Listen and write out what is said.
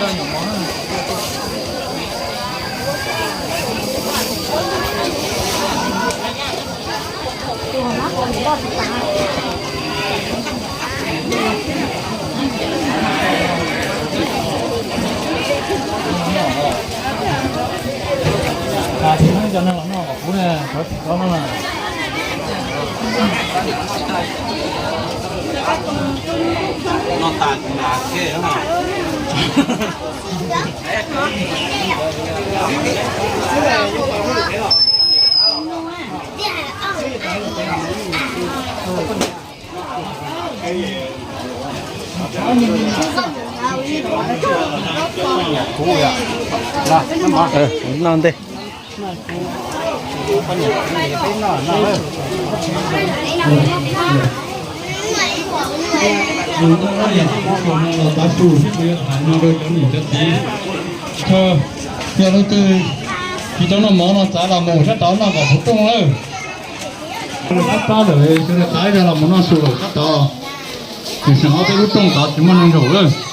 Noj tas kuv mam thiaj. Noj ntej. Tav su sib hais no rau cov niam cov txiv, yog leej twg tsis tau noj mov no txav los mus sab tod noj kom puv rooj lawm. Sawv daws pab pab lawm, sawv daws txav zog los mus noj su lawm sab tod, ces seem ob peb lub rooj tod tsis muaj neeg zaum lawm.